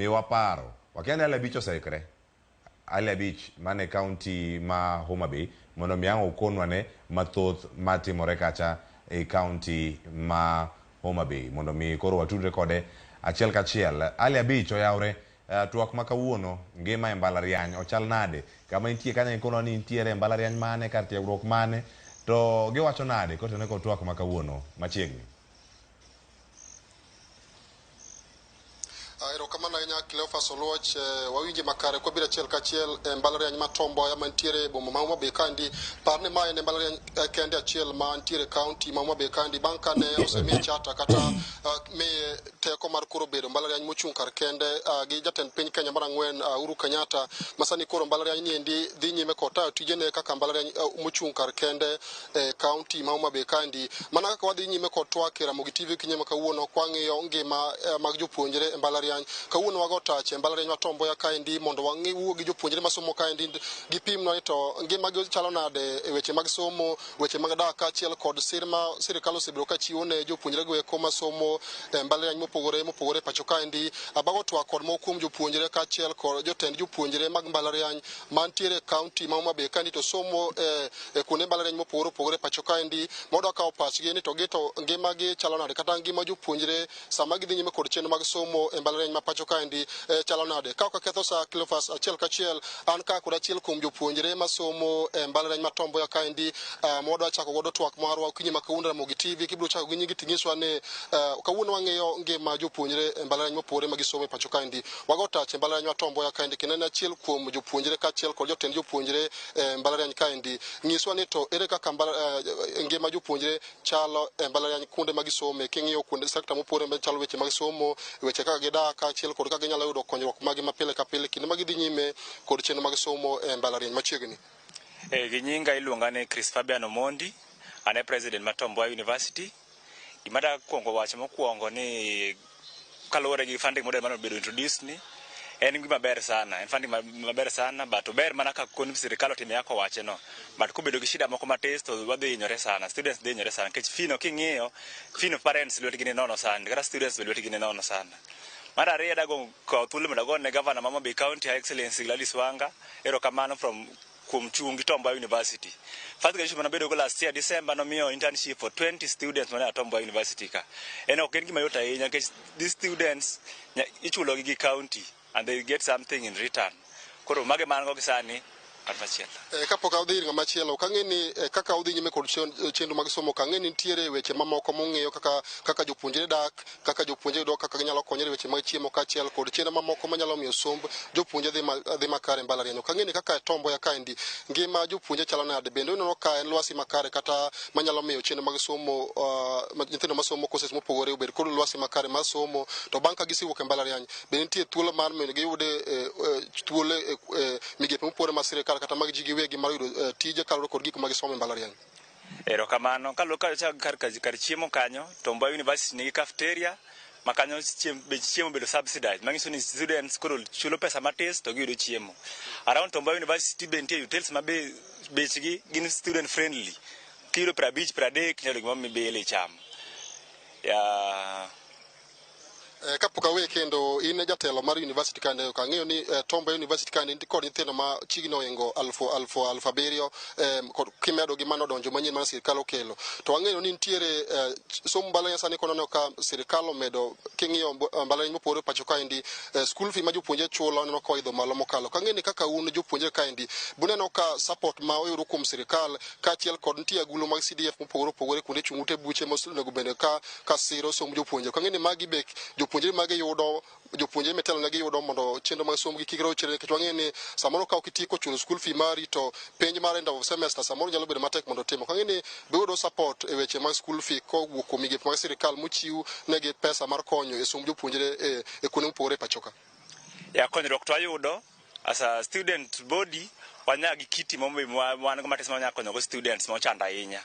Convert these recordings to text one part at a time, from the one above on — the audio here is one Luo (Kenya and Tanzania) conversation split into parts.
Miwa paro. Wakia ni Ali Abich oseikre. Ali Abich mane county ma Homa Bay mondo mi ang' okonwa ne mathoth matimore kacha e county ma Homa Bay mondo mi koro watudre kode achiel kachiel. Ali Abich oyawre twak ma kawuono ngima e mbalariany ochal nade? Kama intie kanyo ikonwa ni intiere e mbalariany mane kar tiegruok mane to giwacho nade kotenore kod twak ma kawuono machiegni. Erokamano ahinya Cleophas Oluoch, wawinje makare kwabiro achiel kachiel e mbalariany ma Tom Mboya mantiere e boma ma Homa Bay kaendi. Par ni ma en e mbalariany kende achiel mantiere e kaunti ma Homa Bay kaendi bang' kane osemiye charter kata miye teko mar koro bedo mbalariany mochung' kar kende gi jatend piny Kenya mar ang'wen Uhuru Kenyatta ma sani koro mbalariany ni endi dhi nyime kod tayo tijene kaka mbalariany mochung' kar kende e kaunti ma Homa Bay kaendi. Mana kaka wadhi nyime kod twak e Ramogi TV kinye ma kawuono kwang'iyo ngima mag jopuonjre e mbalariany. Kawuono wago tach e mbalariany ma Tom Mboya kaendi mondo wang'i wuo gi jopuonjre masomo kaendi gipimnwa ni to ngimagi chalo nade e weche mag somo, weche mag dak kaachiel kod sir ma sirikal osebedo ka chiwo ne jopuonjre go eko masomo e mbalariany mopogore mopogore e pacho kaendi. Abago twak kod moko kuom jopuonjre kaachiel kod jotend jopuonjre mag mbalariany mantiere e kaunti ma Homa Bay kaendi to somo e kuonde mbalariany mopogore opogore e pacho kaendi mondo kawo pachgi ni to gito ngimagi chalo nade kata ngima jopuonjre sama gidhi nyime kod chenro mag somo e mbalariany ma pacho kaendi chalo nade. Ka ok aketho sa Cleophas achiel kachiel an ka kod achiel kuom jopuonjre masomo e mbalariany ma Tom Mboya kaendi mwadwa chako godo twak marwa okinyi ma kawuono Ramogi TV kibiro chako gi nyingi ting'iswa ni kawuono wang'iyo ngima jopuonjre e mbalariany mopogore ma gisomo e pacho kaendi. Wago tach e mbalariany ma Tom Mboya kaendi kendo en achiel kuom jopuonjre kaachiel kod jotend jopuonjre e mbalariany kaendi. Nyiswa ni to ere kaka ngima jopuonjre chalo e mbalariany kuonde ma gisome king'iyo kuonde sekta mopogore machalo weche mag somo, weche kaka gidak kaachiel kod kaka ginyalo yudo konyruok magi ma pile ka pile kinde ma gidhi nyime kod chenro mag somo e mbalariany machiegni. Gi nyinga iluonga ni Chris Fabian Omondi, an e president mar Tom Mboya University. Gima da kuongo wacho mokwongo ni kaluwore gi funding model mane obedo introduced ni en gima ber sana, en funding maber sana but ober mana ka koni sirikal otime kaka owache no. But kobedo gi shida moko matis to wadhi hinyore sana, students dhi hinyore sana nikech fee no king'iyo, fee no parents lwetgi ni nono sana, kata students be lwetgi ni nono sana. Mar ariyo adago kawo thuolo mondo agone governor ma Homa Bay County, Her Excellency Gladys Wanga erokamano from kuom chung' gi Tom Mboya University. First graduation mane wabedo go last year December nomiyo internship for 20 students mane a Tom Mboya University ka. En ok en gima yot ahinya nikech these students ichulo gi gi county and they get something in return. Koro mago ema an go gi sani ng'at machielo. Kapok adhi ir ng'ama chielo, ok ang'e ni kaka udhi nyime kod chenro mag somo, ok ang'e ni nitiere weche mamoko mung'iyo kaka kaka jopuonjre dak, kaka jopuonjre yudo kaka ginyalo konyore e weche mag chiemo kaachiel kod chenro mamoko manyalo miyo somb jopuonjre dhi makare e mbalariany. Ok ang'e ni kaka e Tom Mboya kaendi ngima jopuonjre chalo nade, bende uneno ka en lwasi makare kata manyalo miyo chenro mag somo nyithindo masomo courses mopogore obed kod lwasi makare mar somo, to bang' ka gisewuok e mbalariany bende nitie thuolo mar mondo giyud thuolo e migepe mopogore mag sirikal kata mag ji giwegi mar yudo tije kaluwore kod gik ma gisomo e mbalariany. Erokamano. Kaluwore kar chiemo kanyo, Tom Mboya University nigi cafeteria ma kanyo bech chiemo obedo subsidized. Manyiso ni students koro chulo pesa matis to giyudo chiemo. Around Tom Mboya University be nitie hotels ma be bechgi gin student friendly. Kiyudo 50 30 inyalo yudo gimoro mibilo icham. Kapok awe kendo in e jatelo mar university kande ok ang'eyo ni Tom Mboya University kande nitie kod nyithindo ma chiegni ohingo 7,000 kod kimedo gi mano donjo manyien mane sirikal okelo. To wang'eyo ni nitiere somo mbalariany sani koneno ka sirikal omedo king'iyo mbalariany mopogore pacho kaendi school fee ma jopuonjre chulo aneno ka oidho malo mokalo. Ok ang'eyo ni kaka un jopuonjre kaendi buneno ka support ma oyudo kuom sirikal kaachiel kod nitie agulu mag CDF mopogore opogore kuonde chung' ute buche monego bende ka siro somb jopuonjre. Ok ang'eyo ni magi be jopuonjre magi yudo jopuonjre mitelo negi yudo mondo chenro mag sombgi kik rochre nikech wang'eyo ni samoro ka ok itieko chulo school fee mari to penj mar end of semester samoro nyalo bedo matek mondo otim. Ok ang'eyo ni be uyudo support e weche mag school fee kowuok kuom migepe mag sirikal mochiw negi pesa mar konyo e somb jopuonjre e kuonde mopogore e pacho ka. Ya konyruok to wayudo as a student body wanya gi kiti wan go matis ma wanyalo konyogo students mochando ahinya.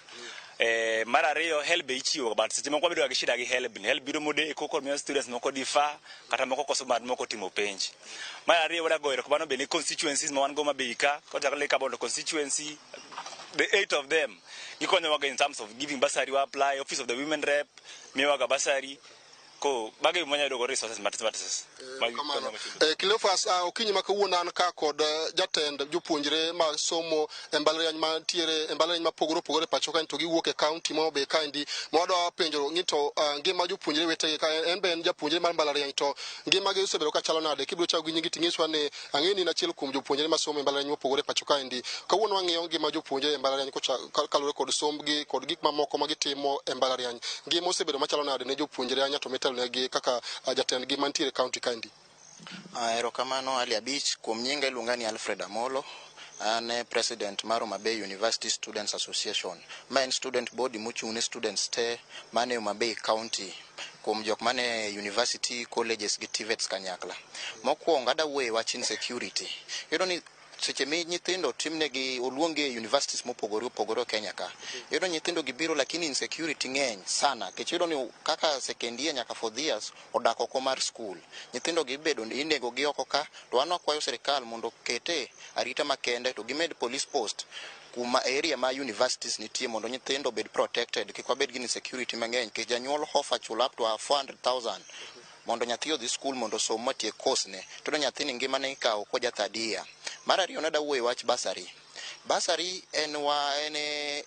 Mar ariyo HELB be ichiwo but seche moko wabedo ga gi shida gi HELB ni. HELB biro modeko koro miyo students moko defer kata moko koso mar moko timo penj. Mar ariyo wadwa goyo erokamano be ne constituencies ma wan go Homa ka kochakore gi Kabondo constituency the 8 of them gikonyowa ga in terms of giving bursary wa apply, office of the women rep miyowa ga bursary. Ko bagi manya yudo go resources matis matis. Kamano. Cleophas, okinyi ma kawuono an ka kod jatend jopuonjre ma somo e mbalariany mantiere e mbalariany mapogore opogore e pacho kae, to giwuok e kaunti ma Homa Bay kaendi. Ma wadwa penjo ni to ngima jopuonjre wetegi ka en be en japuonjre mar mbalariany, to ngimagi osebedo ka chalo nade? Kibiro chako gi nyingi ting'iswa ni ang'e ni in achiel kuom jopuonjre masomo e mbalariany mopogore e pacho kaendi. Kawuono wang'iyo ngima jopuonjre e mbalariany kaluwore kod sombgi kod gik mamoko ma gitimo e mbalariany. Ngima osebedo machalo nade ne jopuonjre ahinya to mitelonegi kaka jatendgi mantiere e kaunti kaendi? Erokamano Ali Abich. Kuom nyinga iluonga ni Alfred Amolo. An e president mar Homa Bay University Students Association. Ma en student body mochung' ne students te mane Homa Bay County kuom jok mane university, colleges gi TVETs kanyakla. Mokwongo adwa wuoyo e wach insecurity. Iyudo ni seche mi nyithindo timnegi oluongi e universities mopogore opogore e Kenya ka. Iyudo nyithindo gi biro, lakini insecurity ng'eny sana. Nikech iyudo ni kaka second year nyaka fourth years odak oko mar school. Nyithindo gi ibedo inego gi oko ka, to wan wakwayo sirikal mondo okete arita makende to gimed police post kuma area ma universities nitie mondo nyithindo obed protected, kik wabed gi insecurity mang'eny, nikech janyuol offer chulo up to 400,000 mondo nyathi odhi school mondo osom matiek course ne, to nyathini ngimane ikawo koja third year. Mar ariyo, nadwa wuoyo e wach bursary. Bursary en wa en e,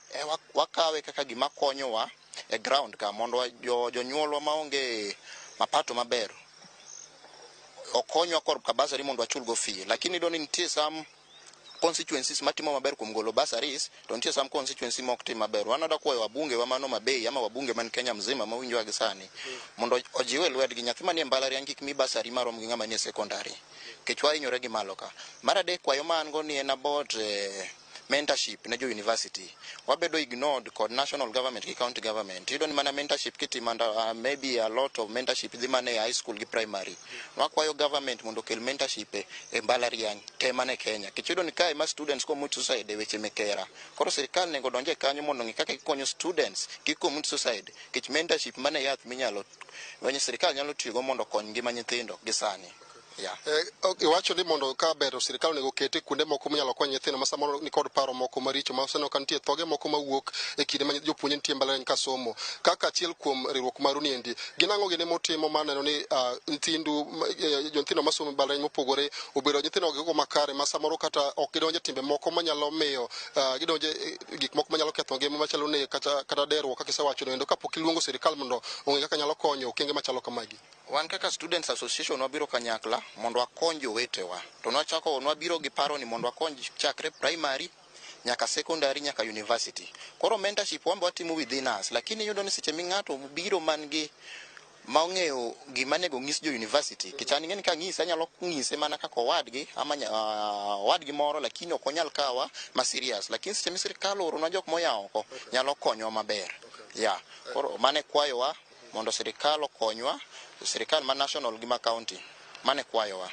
wakawe kaka gima konyowa e ground ka mondo jonyuolwa maonge mapato maber okonywa korka bursary mondo wachul go fee, lakini iyudo ni nitie some constituencies matimo maber kuom golo bursaries, to nitie some constituency mok tim maber. Wan wadwa kwayo wabunge wa mano Homa ama wabunge man Kenya mzima mawinjowa gi sani mondo ojiwe lwetgi nyathi manie mbalariany kik mi bursary marom gi ng'ama nie secondary, nikech wahinyore gi malo ka. Mar adek, kwayo ma an go ni en about mentorship ne jo university. Wabedo ignored kod national government gi county government. Iyudo ni mana mentorship kitimo under, maybe a lot of mentorship dhi mana e high school gi primary. Wakwayo government mondo okel mentorship e mbalariany te mane Kenya, nikech iyudo ni kae ma students commit suicide e weche mekera. Koro sirikal onego donje kanyo mondo ong'i kaka gikonyo students kik commit suicide, nikech mentorship mane yath minyalo wenye sirikal nyalo tiyogo mondo okony ngima nyithindo gi sani, yeah. Iwacho ni mondo ka ber to sirikal onego okete kuonde moko minyalo kony nyithindo ma samoro nikod paro moko maricho, ma oseneno ka nitie thoge moko mawuok e kinde ma jopuonje nitie mbalariany ka somo. Kaka achiel kuom riwruok maru niendi, gin ang'o gini mutimo mar neno ni nyithindu, jo nyithindo masomo e mbalariany mopogore obedo nyithindo gigo makare, ma samoro kata ok gidonje timbe moko manyalo miyo gidonje gik moko manyalo ketho ngima machalo nek kata derruok, kaka isewacho no endo, kapok iluongo sirikal mondo ong'e kaka nyalo konyo okenge machalo kamagi? Wan kaka students association wabiro kanyakla mondo wakony jowetewa, to nwachako nwabiro gi paro ni mondo wakony chakre primary nyaka secondary nyaka university. Koro mentorship wan be watimo within us, lakini iyudo ni seche mi ng'ato biro man gi ma ong'eyo gima nego ng'is jo university, nikech an ing'e ni kang'ise anyalo ng'ise mana kaka owadgi ama owadgi moro, lakini ok onyal kawa ma serious. Lakini seche mi sirikal ooronwa jok moya oko nyalo konyowa maber, yeah. Koro mane kwayowa mondo sirikal okonywa, sirikal ma national gi ma county, mane kwayowa.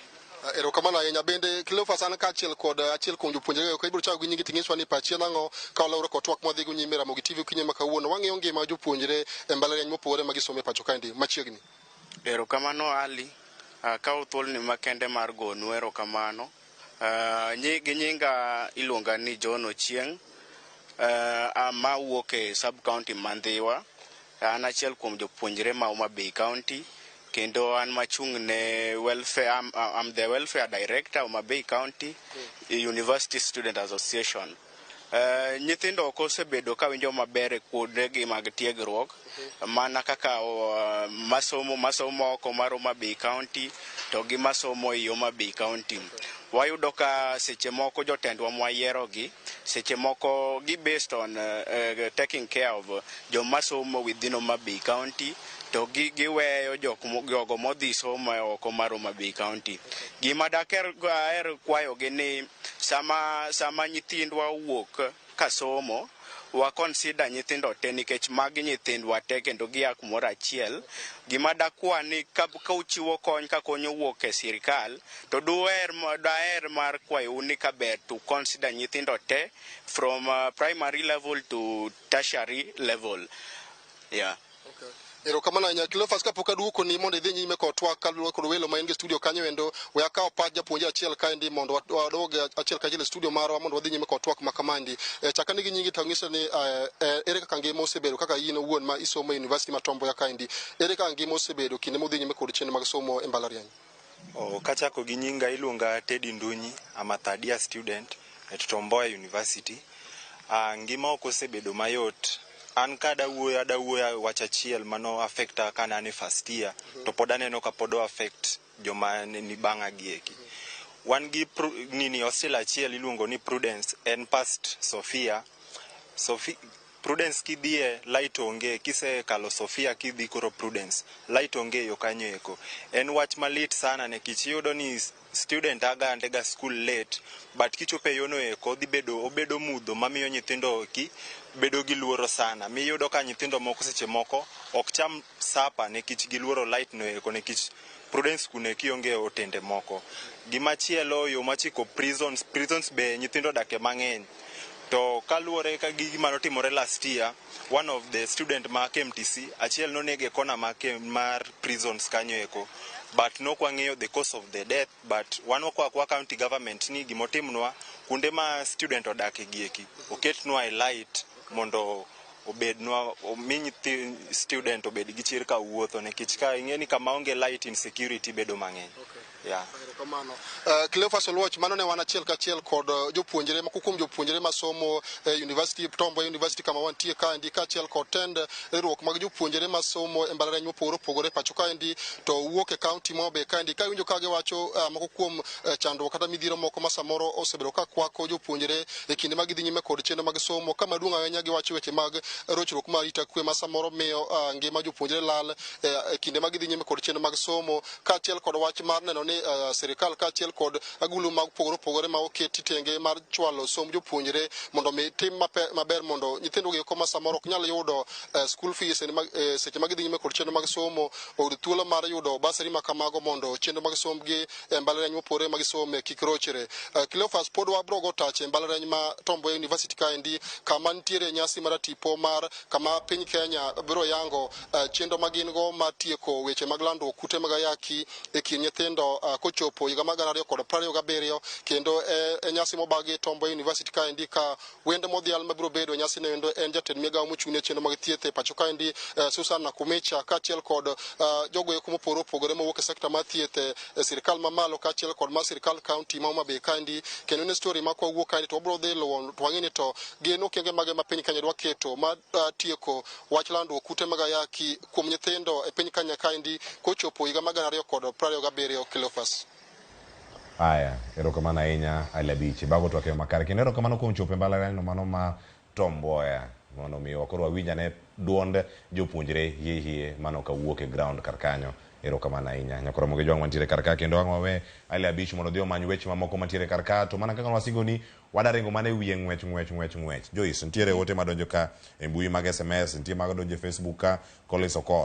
Erokamano ahinya. Bende Cleophas, an kaachiel kod achiel kuom jopuonjre ka ibiro chako gi nyingi ting'iswa ni pachi en ang'o ka walawre kod twak mwadhi go nyime Ramogi TV okinyi ma kawuono. Wang'iyo ngima jopuonjre e mbalariany mopogore ma gisomo e pacho kaendi machiegni. Erokamano Ali, akawo thuoloni makende mar gonu erokamano. Gi nyinga iluonga ni John Ochieng', mawuok e sub county ma Ndhiwa. An achiel kuom jopuonjre ma Homa Bay County, kendo an machung' ne welfare, I'm the welfare director Homa Bay County University Student Association. Nyithindo ok osebedo ka winjo maber e kuondegi mag tiegruok mana kaka masomo oko mar Homa Bay County to gi masomo ei Homa Bay County. Wayudo ka seche moko jotendwa mwayierogi seche moko gi based on taking care of joma somo within Homa Bay County, to giweyo jogo modhi somo e oko mar Homa Bay County. Gima daher aher kwayogi ni sama nyithindwa owuok ka somo, wa consider nyithindo te, nikech magi nyithindwa te kendo gia kumoro achiel. Gima dakwa ni ka uchiwo kony ka kony owuok e sirikal, to duher daher mar kwayou ni kaber to consider nyithindo te from primary level to tertiary level. Yeah. Okay. Erokamano ahinya Cleophas, kapok aduoko ni mondo idhi nyime kod twak kaluwore kod welo ma in gi studio kanyo endo, we akaw pach japuonjre achiel kaendi mondo wadog achiel kachiel e studio marwa mondo wadhi nyime kod twak ma kamaendi. Chaka nigi nyingi to ng'iso ni ere kaka ngima osebedo kaka in owuon ma isomo e University ma Tom Mboya kaendi. Ere kaka ngima osebedo kinde modhi nyime kod chenro mag somo e mbalariany? Oh, kachako gi nyinga iluonga Teddy Ndunyi, I'm a third year student at Tom Mboya University. Ngima ok osebedo mayot. An ka adawuoyo adawuoyo wach achiel mano affecta ka ne an e first year to pod aneno ka pod o affect joma ni bang'a gi eki. Wan gi nini hostel achiel iluongo ni Prudence en past Sophia. Sophia Prudence kidhie light onge kisekalo Sophia kidhi koro Prudence light onge yo kanyo eko. En wach malit sana nikech iyudo ni student aga ga school late but kichopo e yono eko odhi bedo obedo mudho mamiyo nyithindo ki bedo gi luoro sana. Miyudo ka nyithindo moko seche moko ok cham supper nikech giluoro light no eko nikech Prudence kuno eki onge otende moko. Gimachielo yo machiko prisons, prisons be nyithindo odake mang'eny. To kaluwore ka gi gima notimore last year, one of the student ma KMTC, achiel noneg e kona mar prisons kanyo eko. But nok wang'eyo the cause of the death, but wan wakwa kwa county government ni gimotimnwa kuonde ma student odake gi eki, oketnwa e light mondo obednwa omi nyithi student obed gi chir ka wuotho nikech ka ing'e ni kama onge light insecurity bedo mang'eny. Yeah. Erokamano. Cleophas Oluoch, mano ne wan achiel kachiel kod jopuonjre moko kuom jopuonjre masomo e University Tom Mboya University kama wantie kaendi kaachiel kod tend riwruok mag jopuonjre masomo e mbalariany mopogore opogore pacho kaendi to wuok e kaunti ma Homa Bay kaendi ka iwinjo ka giwacho moko kuom chandruok kata midhiero moko ma samoro osebedo ka kwako jopuonjre e kinde ma gidhi nyime kod chenro mag somo. Kama duong' ahinya giwacho weche mag rochruok mar arita kwe ma samoro miyo ngima jopuonjre lal e kinde ma gidhi nyime kod chenro mag somo kaachiel kod wach mar neno ni sirikal kaachiel kod agulu mag opogore opogore ma oketi tenge mar chwalo somb jopuonjre mondo mi tim maber mondo nyithindo gi eko ma samoro ok nyal yudo school fees seche ma gidhi nyime kod chenro mag somo oyud thuolo mar yudo bursary ma kamago mondo chenro mag sombgi e mbalariany mopogore ma gisome kik rochre. Cleophas pod wabro go tach e mbalariany ma Tom Mboya University kaendi kama nitiere nyasi mar tipo mar kama piny Kenya biro yango chenro ma gin go mar tieko weche mag landruok kute mag ayaki e kind nyithindo kochopo higa mar 2027 kendo e nyasi mobagi Tom Mboya University kaendi ka wende modhial mabiro bedo e nyasi no endo en jatend migawo mochung' ne chenro mag thieth e pacho kaendi Susan Nakhumicha kaachiel kod jogo eko mopogore opogore mowuok e sekta mar thieth e sirikal mamalo kaachiel kod mar sirikal kaunti ma Homa Bay kaendi kendo ne story ma kwawuok kaendi to wabiro dhi luwo to wang'e ni to gin okenge mage ma piny Kenya dwa keto mar tieko wach landruok kute mag ayaki kuom nyithindo e piny Kenya kaendi kochopo higa mar 2027 Cleophas. Aya, erokamano ahinya Ali Abich. Bago twak e yo makare. Kendo erokamano kuom chopo e mbalariany no mano ma Tom Mboya mondo mi koro wawinj ane duond jopuonjre hie hie mano kawuok e ground kar kanyo. Erokamano ahinya. Nyakoromo gi jwang' mantiere kar ka kendo ang' wawe Ali Abich mondo odhi omany weche mamoko mantiere kar ka to mana kaka wasingo ni wadaringo mana e wiye ng'wech ng'wech ng'wech ng'wech. Joyce, nitiere ote madonjo ka e mbui mag SMS, nitie madonjo e Facebook ka, Collins Okoth.